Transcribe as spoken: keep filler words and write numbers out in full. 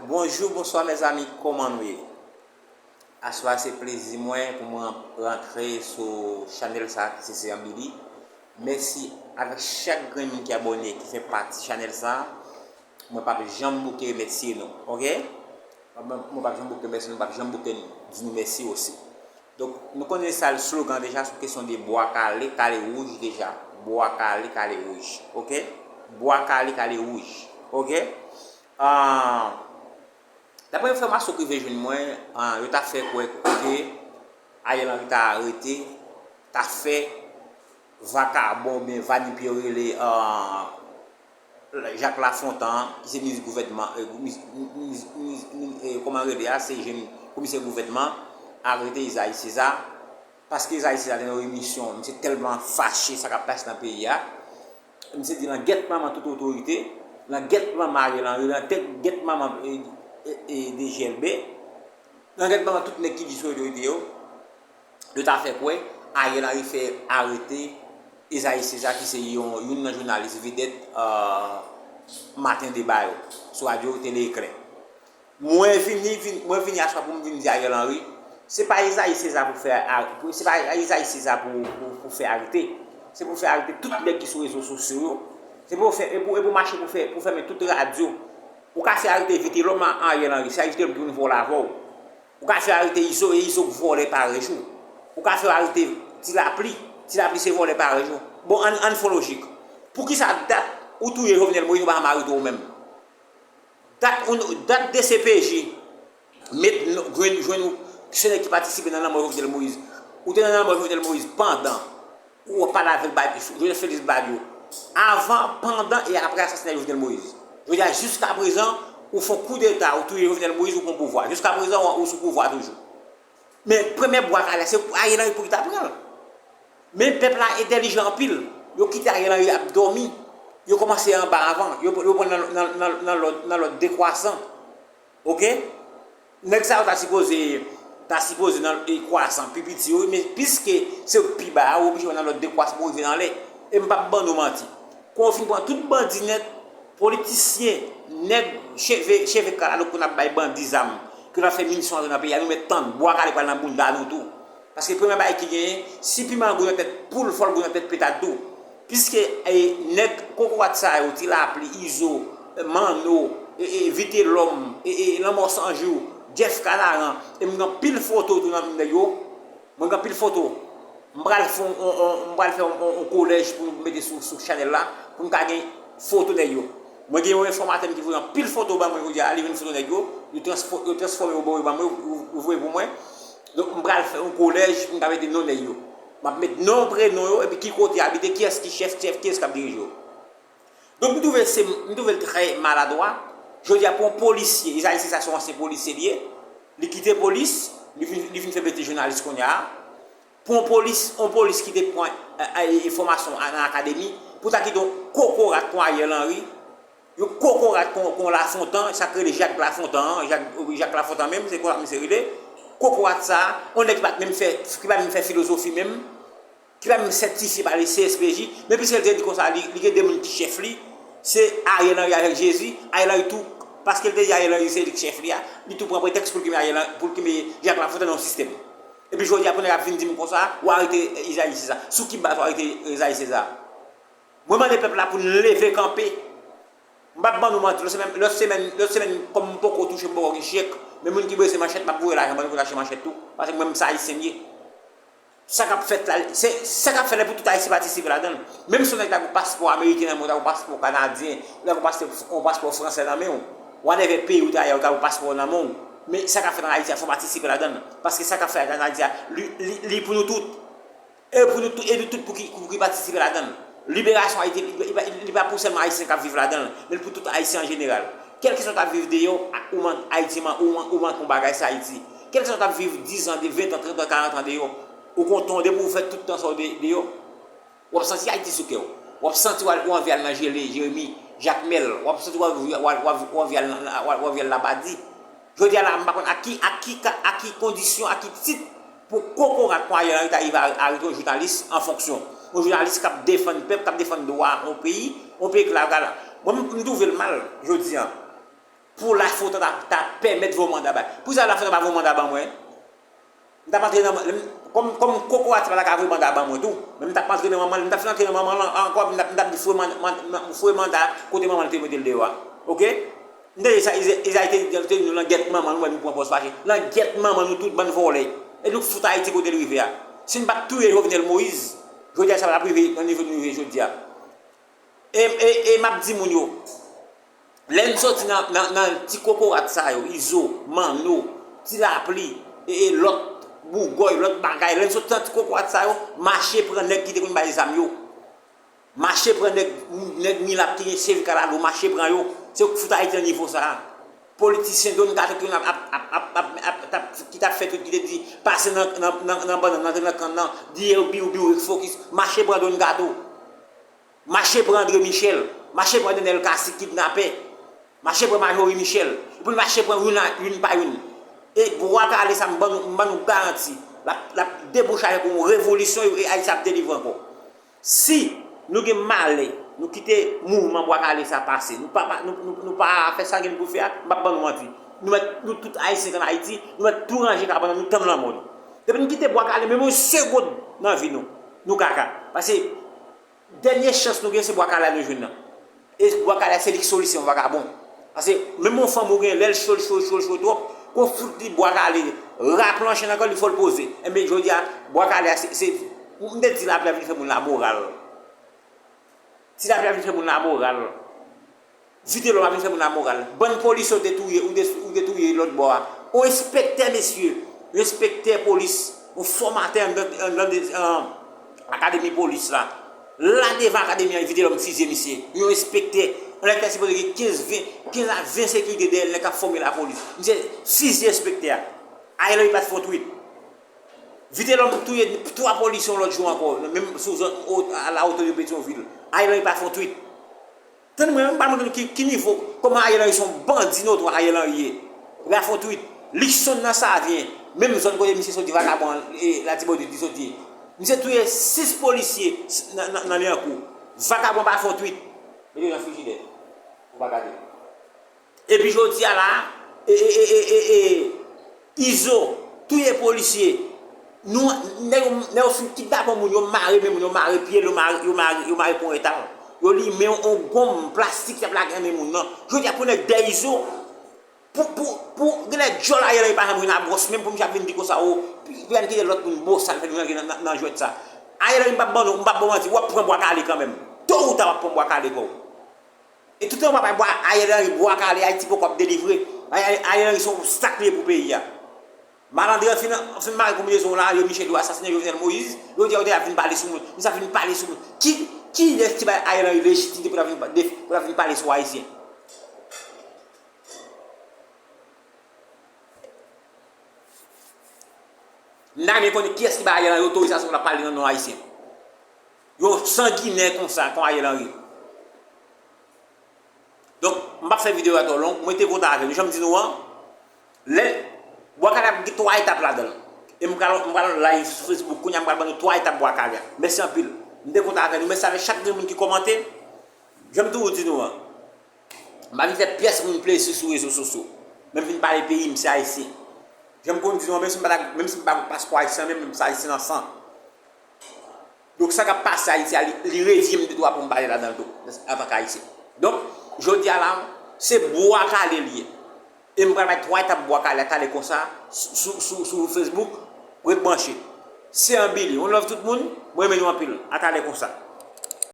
Bonjou, bonswa mezanmi, kòman nou ye? Aswè a se plezi mwen pou mwen rantre sou chanèl sa ki se Seyan Billy. Mèsi avèk chak grenn moun ki abòne, ki fè pati chanèl sa. Mwen p ap janm bouke remèsye nou, oke? Mwen p ap janm bouke remèsye nou, mwen p ap janm bouke di nou mèsi osi. Donk, nou konnen sa slogan deja sou kesyon de bwa kale, kale wouj deja. Bwa kale, kale wouj, oke? Bwa kale, kale wouj, oke? Ah, daprè enfòmasyon ki rive jwenn mwen, ah, yo ta fè kwè ke Ariel Henry ta arete, ta fè vakabon oubyen vanipye yo rele, ah, Jacques Lafontant, ki se minis gouvènman, eh, minis, minis, minis, minis, eh, kòman rele a, se jwenn komisè gouvènman, arete Isaïe César, paske Isaïe César te nan remisyon, misye tèlman fache sa k ap pase nan peyi a, misye di nan gèt manman tout otorite, nan gèt manman Ariel Henry, nan tèt gèt manman, eh, eh, eh, D G L B, nan gèt manman tout nèg ki di sou otorite yo, yo ta fè kwè Ariel Henry fè arete Isaïe César ki se yon, youn nan jounalis vedèt, euh, Maten Deba yo sou radyo Tele Eklè. Mwen vini, vin, mwen vini aswè pou m vin di Ariel Henry, se pa Isaïe César pou fè a-, pou, se pa Isaïe César pou, pou, pou fè arete. Se pou fè arete tout nèg ki sou rezo sosyo yo. Se pou fè, e pou, e pou mache pou fè, pou fèmen tout radyo. Ou ka fè arete Vitelòm a Ariel Henry, se Vitelòm ki vin vòlè avè w. Ou ka fè arete Izo, e Izo k vòlè parèy ou. Ou ka fè arete Ti Lapli, Ti Lapli se vòlè parèy ou. Bon, ann, ann fè yon lojik. Poukisa dat ou touye Jovenel Moïse, ou pa janm arete w menm? Dat, ou, dat D C P J met n-, jwenn, jwenn ou, se nèg ki patisipe nan lanmò Jovenel Moïse. Ou te nan lanmò Jovenel Moïse pandan ou pale avèk Badio, Joseph Félix Badio, avan, pandan e apre asasina Jovenel Moïse. Jodi a, jiskaprezan, ou fè yon koudeta, ou touye Jovenel Moïse, ou pran pouvwa. Jiskaprezan, ou, ou sou pouvwa toujou. Men premye bwa kale a, se Ariel Henry pou ki ta pran l. Men pèp la entèlijan anpil. Yo kite Ariel Henry ap dòmi. Yo kòmanse anba avan. Yo, yo pran nan, nan, nan, nan lòd, nan lòd dekwasan. Oke? Nèg sa yo ta sipoze, ta sipoze nan, e, kwasan pi piti yo, men piske se yo k pi ba a, ou oblije wè nan lòd dekwasan pou rive nan lè. E m p ap ban nou manti. Kon yo fin pran tout bandi nèt, politisyen, nèg cheve, cheve kalalou k konn ap bay bandi zam, ke l ap fè minisyon antre nan peyi a, nou mèt tann, bwa kale pral nan bounda nou tou. Paske premye bagay ki genyen, si piman an gou nan tèt poul, fò l gou nan tèt petad tou. Piske, e, nèg kokorat sa yo, Ti Lapli, Izo, e, Manno, e, e, Vitelòm, e, e, Lanmò San Jou, Jeff Kanaran, e m gen anpil foto tou nan men nèg yo. Mwen gen anpil foto. M pral fè yon, yon, yon, m pral fè yon, yon, yon kolèj pou nou mete sou, sou chanèl la, pou nou ka gen foto nèg yo. Mwen gen yon enfòmatè m ki voye anpil foto ban mwen jodi a, li jwenn foto nèg yo, yo transfò-, yo transfòme yo, yo ban mwen, yo, yo voye pou mwen. Donk, m pral fè yon kolèj pou m ka mete non nèg yo. M ap met non, prenon yo, epi ki kote y abite, kiyès ki chèf, chèf, kiyès k ap dirije yo. Donk, m twouve se, m twouve l trè maladwa. Jodi a, pou yon polisye, Isaïe César se yon ansyen polisye li ye, li kite polis, li vin, li vin fè metye jounalis kounye a. Pou yon polis, yon polis ki te pran, e, e, fòmasyon a-, nan akademi, pou ta kite yon kokorat kon Ariel Henry, yon kokorat kon, kon Lafontan, sa k rele Jacques Lafontan an, Jak, Jacques Lafontan menm, se konsa misye rele, kokorat sa a, yon nèg ki pa t menm fè, ki pa t menm fè filozofi menm, ki pa menm sètifye pa le C S P J, men piske l te di konsa, li, li gen de moun ki chèf li, se Ariel Henry avèk Jezi, Ariel Henry tou, paske l te di Ariel Henry se li k chèf li a, li tou pran pretèks pou l kenbe Ariel Henry, pou l kenbe Jacques Lafontan nan yon sistèm. Epi jodi a, pou nèg ap vin di m konsa, w arete Isaïe César. Sou ki baz w arete Isaïe César? Mwen mande pèp la pou n leve kanpe. M p ap ban nou manti, lòt semèn, lòt semèn, lòt semèn, kòm m poko touche, m poko gen chèk, men moun ki bezwen manchèt, m ap voye lajan ban yo pou l achte manchèt tou, paske mwen menm se Ayisyen m ye. Sa k ap fèt la, se, sa k ap fèt la pou tout Ayisyen patisipe ladan l. Menm si yon nèg ta gen yon paspò ameriken nan men w, ta gen yon paspò kanadyen, ou ta gen yon paspò, yon paspò fransè nan men w, whatever peyi ou ta ye, ou ta gen yon paspò nan men w, men sa k ap fèt ann Ayiti a, fò w patisipe ladan l. Paske sa k ap fèt ann Ayiti a, li, li, li pou nou tout. E pou nou tout, e nou tout pou ki, pou ki patisipe ladan l. Liberasyon Ayiti, li, li, li pa pou sèlman Ayisyen k ap viv ladan l, men pou tout Ayisyen an jeneral. Kèlkeswa w t ap viv deyò, ou mank Ayiti, man-, ou man-, ou mank yon bagay, se Ayiti. Kèlkeswa w t ap viv diz an, de ven an, trant an, karant an deyò, ou kontan depi w fè tout tan sa w de-, deyò. W ap santi Ayiti sou kè w. W ap santi w al, ou anvi al nan Jele, Jeremi, Jakmèl. W ap santi w anvi, w al, w anvi, w anvi al nan, w anvi al Labadi. Jodi a la, m pa konn ak ki, ak ki ka, ak ki kondisyon, ak ki tit pou kokorat kon Ariel Henry ta rive a-, arete yon jounalis an fonksyon. Yon jounalis k ap defann pèp, k ap defann dwa yon peyi, yon peyi k la, la. Mwen, m, m twouve l mal, jodi a. pou Lafontan ta, ta pèmèt voye manda bay. Poukisa Lafontan pa voye manda ban mwen? M t ap antre nan, kòm, kòm kokorat sa pa ta ka voye manda ban mwen tou, men m t ap antre nan manman, m t ap fin antre nan manman lan ankò, m t ap, m t ap di foye manda, man-, man-, foye manda kote manman l te mete l deyò a. Oke? M tande sa, Iza-, Izayi te, te di nou nan gèt manman nou, wè nou pran pòz fache. Nan gèt manman nou tout bann vòlè. E nou fout Ayiti kote l rive a. Si n pa t touye Jovenel Moïse, jodi a sa pa t ap rive nan nivo nou rive jodi a. E, e, e m ap di moun yo, lè n soti nan, nan, nan ti kokorat sa yo, Izo, Manno, Ti Lapli, e, e lòt bougòy, lòt bagay, lè n soti nan ti kokorat sa yo, mache pran nèg ki te konn bay zam yo. Mache pran nèg, nèg milap ki gen cheve kalalou, mache pran yo. Se yo k fout Ayiti nan nivo sa a. Politisyen Don Kato ki ap, ap, ap, ap, ap, ap, t ap, ki t ap fè tout, ki te di, pase nan, nan, nan, nan bannann, antre nan kann nan, di yo biw, biw, fokis, mache pran Don Kato. Mache pran André Michel, mache pran Daniel Cassy kidnapè, mache pran Majorie Michel, epi mache pran youn a, youn pa youn. E Bwa Kale sa, m ban nou, m ban nou garanti, l ap, l ap debouchaje pou yon revolisyon e Ayiti ap delivre ankò. Si nou gen malè, nou kite mouvman Bwa Kale sa pase, nou pa, pa, nou, nou, nou pa fè sa gen pou fè a, m p ap ban nou manti. Nou mèt, nou tout Ayisyen k ann Ayiti, nou mèt tou ranje kabann nou, nou tann lanmò nou. Depi nou kite Bwa Kale, menm yon segonn nan vi nou, nou kaka. Paske dènye chans nou gen, se Bwa Kale a nou jwenn nan. E Bwa Kale a se li k solisyon vakabon. Paske menm yon fanm ou gen, lè l cho, l cho, l cho, l cho twòp, kon fout li Bwa Kale, ra planche nan kò l, li fò l poze. Enben, jodi a, Bwa Kale a se, se, m te di lapli a vin fè moun lamoral. Ti lapli a vin fè moun lamoral. Vitelòm ap vin fè moun lamoral. Bann polisye w te touye, ou te, ou te touye lòt bò a. Yon enspektè, mesye. Yon enspektè polis. Yon fòmatè anndan, anndan de, an, akademi polis la. La devan akademi an, Vitelòm fizye misye. Yon enspektè. Yon nèg ki ta sipoze gen kenz, ven, kenz a ven sekirite dèyè l, nèg k ap fòme lapolis. Misye fizye enspektè a. Ariel Henry pa t fè yon twit. Vitelòm touye twa polisye yon lòt jou ankò, menm sou zòn o-, a la hauteur de Petyonvil. Ariel Henry pa fè yon twit. Tann mwen, m pa montre nou ki, ki nivo, kòman Ariel Henry se yon bandi notwa Ariel Henry ye. Li pa fè yon twit. Luckson nan Savyen, menm zòn kote misye soti, vakabon an, e, Latibonit li soti. Misye touye sis polisye s-, nan, nan, nan Lyankou. Vakabon pa fè yon twit. Mete yo nan frijidè. Ou pa gade. Epi jodi a la, e, e, e, e, e, e, Izo touye polisye. Nou, nèg yo, nèg yo fin kidnape yon moun, yo mare men moun, yo mare pye l, yo mare, yo mare, yo mare ponyèt al. Yo limen yon, yon gonm plastik y ap lage nan men moun nan. Jodi a pou nèg dèyè Izo, pou, pou, pou, genlè djòl Ariel Henry pa janm jwenn abwòs menm pou misye ap vin di konsa, o, pou, pou y al kite lòt moun bosal fè nou rantre nan, nan, nan jwèt sa. Ariel Henry m p ap ban nou, m p ap ba w manti, w ap pran Bwa Kale kanmenm. To ou ta w ap pran Bwa Kale pa w. E toutan w pa bay Bwa, Ariel Henry Bwa Kale, Ayiti poko ap delivre. Ariel, Ariel Henry se yon obstak li ye pou peyi a. Malandren fin, fin mare konbinezon la, yo Michel yo asasinen Jovenel Moïse, yo di yo te ap vin pale sou moun. Misye ap vin pale sou moun. Ki, kilès ki bay Ariel Henry lejitimite pou l ap vin, pou l ap vin pale sou Ayisyen? M ta renmen konnen kiyès ki bay Ariel Henry otorizasyon pou l ap pale nan non Ayisyen. Yo sanginè konsa, kon Ariel Henry. Donk, m p ap fè videyo a twò long, mwen te kontan avè nou. Jan m di nou an, lè, Bwa Kale ap gen twa etap ladan l. E m pral, m pral live sou Facebook kounye a, m pral ban nou twa etap Bwa Kale a. Mèsi anpil. M te kontan avè nou. Mèsi avè chak grenn moun ki kòmante. Jan m toujou di nou an, m pa vin fè pyès moun plezi sou rezo sosyo. Men m vin pale peyi m, se Ayisyen. Jan m konn di nou an, menm si m pa ta, menm si m pa gen paspò ayisyen, menm, menm se Ayisyen nan san. Donk, sa k ap pase Ayiti a, li, li revyen m de dwa pou m pale ladan l tou, antank Ayisyen. Donk, jodi a la, se Bwa Kale li ye. E m pral bay twa etap Bwa Kale a talè konsa, sou, sou, sou, sou Facebook, ret branche. Se Anbili, one love tout moun, mwen renmen nou anpil, a talè konsa.